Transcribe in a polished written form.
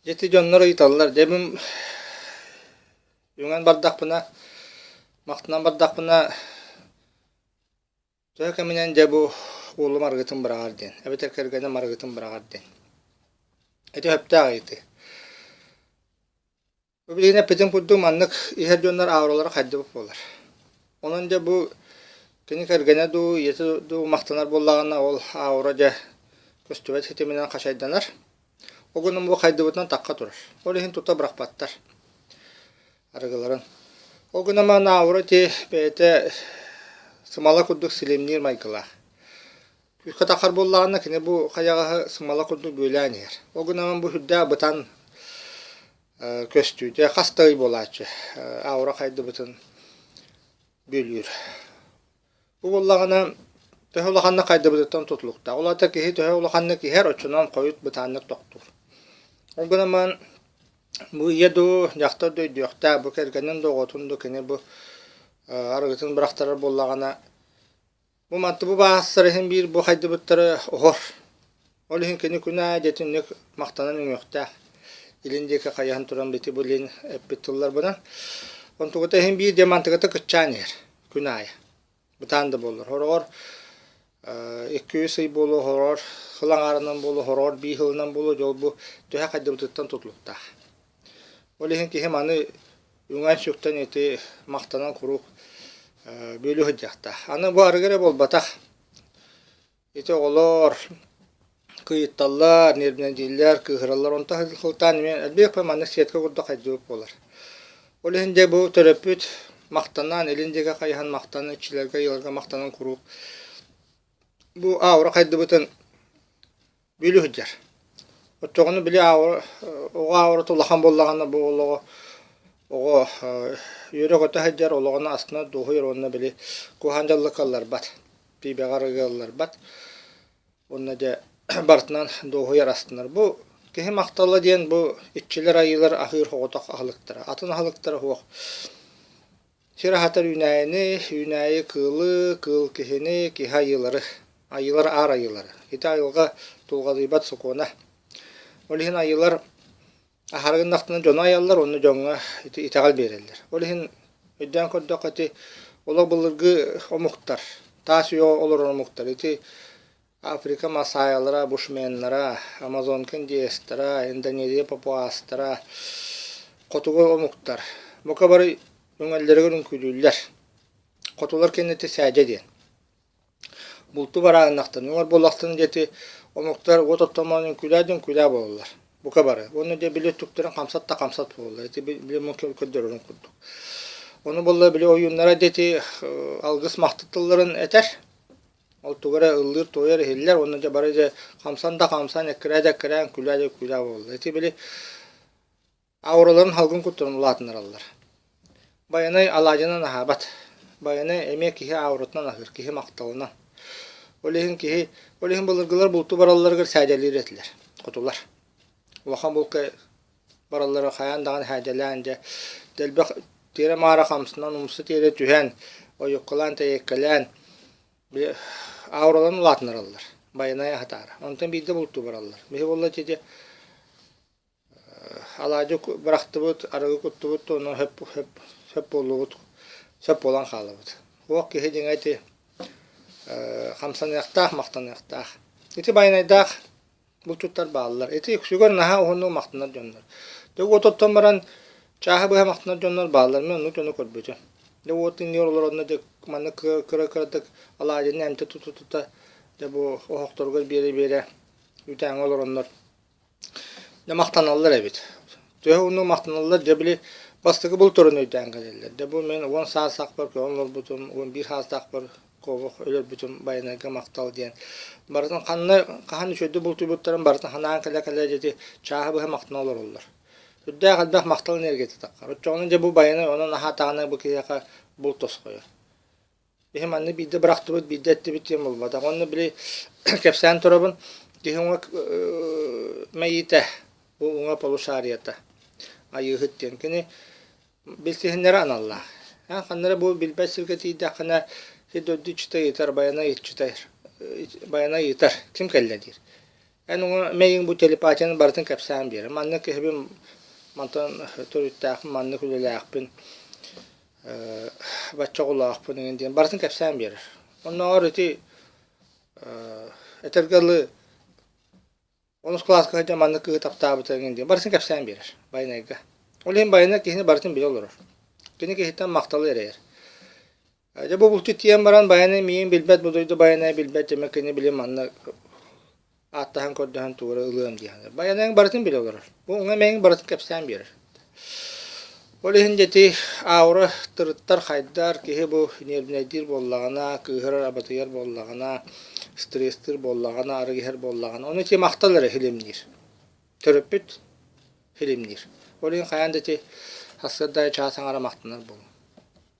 Ити дьоннор ыйыталлар, дьэ мин үҥэн бардахпына, махтанан бардахпына, төһө кэминэн дьэ бу уолум арыгытын быраҕар диэн, эбэтэр кэргэним арыгытын быраҕар диэн. Ити сөптөөх ыйытыы. Бу билигин эппитим курдук маннык иһэр дьоннор ауралара хайдыбыт буолар. Онон дьэ бу кини кэргэнэ дуу, ийэтэ дуу махтанар буоллаҕына ол аура дьэ көстүбэт ситиминэн хачайданар. Ол гынан бу хайдыбытынан тахха турар. Ол иһин тута бырахпаттар арыгыларын. Ол гынан баран аура ити бэйэтэ сымала курдук силимниир майгылаах. Күүскэ таххар буоллаҕына кини бу хайаҕаһы сымала курдук бүөлээн иһэр. Ол гынан бу сүрдээх бытаан көстүүтэ хас да ый буолааччы аура хайдыбытын бүөлүүр. Бу буоллаҕына төһө улаханнык хайдыбытыттан тутулуктаах. Ол аата киһи төһө улаханнык иһэр, оччонон хойут бытааннык тохтуур. Ол гынан баран бу ийэ дуу, дьахтар да өйдүөхтээх, бу кэргэнин да оҕотун да кини бу арыгытын бырахтарар буоллаҕына Бу манты бу баастар иһин биир бу хайдыбыттары оһор. Ол иһин кини күн аайы дьэтинник махтанан үҥүөхтээх. Илин диэки хайыһан туран бити бу илин эппит тылларбынан. Онтугута иһин биир диэн мантыгата кыччаан иһэр күн аайы. Бытаан да буоллар. Хороҕор 2-3 ый буолуо, хороҕор сыл аҥаарынан буолуо, хороҕор биир сылынан буолуо, дьол бу төһө хайдыбытыттан тутулуктаах. Ол иһин киһи маны үҥэн-сүктэн ити махтанан куруук бүөлүү сылдьыахтаах. Аны бу арыгы эрэ буолбатах. Ити оҕолор кыйытталлар, нервнэйдииллэр, кыыһыраллар. Онтон сылтаан эмиэ элбэх маннык сетка курдук хайдыбыт буолар. Ол иһин дьэ бу төрөппүт махтанан, илин диэки хайыһан махтанан, иччилэргэ, ыалга махтанан куруук бу аура хайдыбытын Бүлүү сылдьар. Оччоҕуна били оҕо аурата улахан буоллаҕына бу олоҕу оҕо үөрэ-көтө сылдьар, олоҕун астына дуоһуйар уонна били куһаҕан дьаллыкка ылларбат, пиибэҕэ арыгы ылларбат уонна дьэ барытынан дуоһуйар астынар. Бу киһи махтала диэн бу иччилэр айыылар аһыыр соҕотох аһылыктара, атын аһылыктара суох. Сир аһатар үүнээйини, үүнээйи кыылы, кыыл киһини, киһи айыылары, айыылар аар айыылары. Ити айылҕа тулҕадыйбат сокуона. Ол иһин айыылар аһара гыннахтарына дьону айаллар уонна дьоҥҥо ити итэҕэл биэрэллэр. Ол иһин өйдөөн көрдөххө ити олох былыргы омуктар, таас үйэ олорор омуктар ити Африка масаайалара, бушменнара, Амазонка индеецтара, Индонезия папуастара, хотугу омуктар бука бары үҥэллэригэр үҥкүүлүүллэр. Хотулар кэннити сээдьэ диэн. Булту барааннахтан, үҥэр буоллахтарын диэти омуктар уот оттомоон үҥкүүлээ да үҥкүүлээ буолаллар. Бука бары. Уонна дьэ били өттүктэрин хамсат да хамсат буолаллар. Ити били көрдөрөрүн курдук. Ону буолла били ойууннара диэти алгыс махтал тылларын этэр. Ол тугу эрэ ыллыыр-туойар иһиллэр уонна дьэ бары дьэ хамсан да хамсан, эккирээ да эккирээн, күлээ да күлээ буолла. Ити били аураларын халгын куттарын улаатыннараллар. Байанай алаадьынан аһаабат. Байанай эмиэ киһи ауратынан аһыыр, киһи махталынан. Ол иһин киһи, ол иһин былыргылар бултуу баралларыгар сээдьэлиир этилэр, хотулар. Улахан булка бараллара хайаан даҕаны сээдьэлээн дьэ дэлбэх тиэрэ-маара хамсанан умса тиэрэ түһэн, ойуккалаан-тэйиэккэлээн били аураларын улаатыннараллар, байанай аһатаары. Онтон биирдэ бултуу бараллар. Биһи буолла ити алаадьы бырахтыбыт, арыгы куттубут, онон сөп, сөп, сөп буоллубут, сөп буолан хаалабыт. Уох киһи дьиҥэ ити хамсаныахтаах, махтаныахтаах. Ити байанайдаах Булчуттар бааллар. Ити үксүгэр наһаа уһуннук махтанар дьоннор. Дьэ уот оттон баран чааһы быһа махтанар дьоннор бааллар. Мин оннук дьону көрбүтүм. Дьэ уот иннигэр олоронно дьэ маннык кыра-кыратык алаадьыны эмтэ тута-тута дьэ бу оһохторугар биэрэ-биэрэ үүтээҥҥэ олороннор дьэ махтаналлар эбит. Төһө уһуннук махтаналлар дьэ били бастакы бултарын өйдөөн кэлэллэр. Дьэ бу мин 10 саастаахпар көҕөн олорбутум, 11 саастаахпар Кобах өлөрбүтүм Байанайга махтал диэн. Барытын ханна хаһан үчүгэйдик бултуйбуттарын барытын санаан кэлэ-кэлэ дьэти чааһы быһа махтана олороллор. Үрдээх элбэх махтал энергията таххар. Оччоҕуна дьэ бу Байанай онон аһаатаҕына бу киһиэхэ булт тосхойор. Биһи манна биирдэ бырахтыбыт, биирдэ эттибит диэн буолбатах. Онно били кэпсээн турабын, киһи уҥа мэйиитэ, бу уҥа полушарията, айыыһыт диэн. Кини Билсиһиннэрэ аналлаах. Эн ханна эрэ бу билбэт сиргэ тиийдэххинэ, сир дойду иччитэ ыйытар, байанай иччитэ байанай ыйытар, ким кэллэ диир. Эн уҥа мэйиҥ бу телепатияны барытын кэпсээн биэрэр. Маннык киһибин мантан төрүттээхпин, маннык үлэлээхпин, бачча оҕолоохпун эҥин диэн барытын кэпсээн биэрэр. Оннооҕор ити этэргэ дылы онус кылааска сылдьан маннык кыыһы таптаабыта эҥин диэн барытын кэпсээн биэрэр Байанайга. Ол иһин Байанай киһини барытын билэ олорор. Кини киһиттэн махталы эрэйэр. Дьэ бу булчут тиийэн баран Байанай миигин билбэт, бу дойду Байанай билбэт дьэ кини били манна ааттаһан көрдөһөн тугу эрэ ылыам дии саныыр. Байанайыҥ барытын билэ олорор. Бу уҥа мэйиҥ барытын кэпсээн биэрэр. Ол иһин дьэ ити аура тырыттар хайдар, киһи бу ньиэрбинэйдиир буоллаҕына, кыыһырар абатыйар буоллаҕына, стресстиир буоллаҕына, арыгы иһэр буоллаҕына, ону ити махтал эрэ хилимниир. Төрөппүт хилимниир. Ол иһин хайаан да ити сарсыарда аайы чаас аҥара махтанар буолуҥ.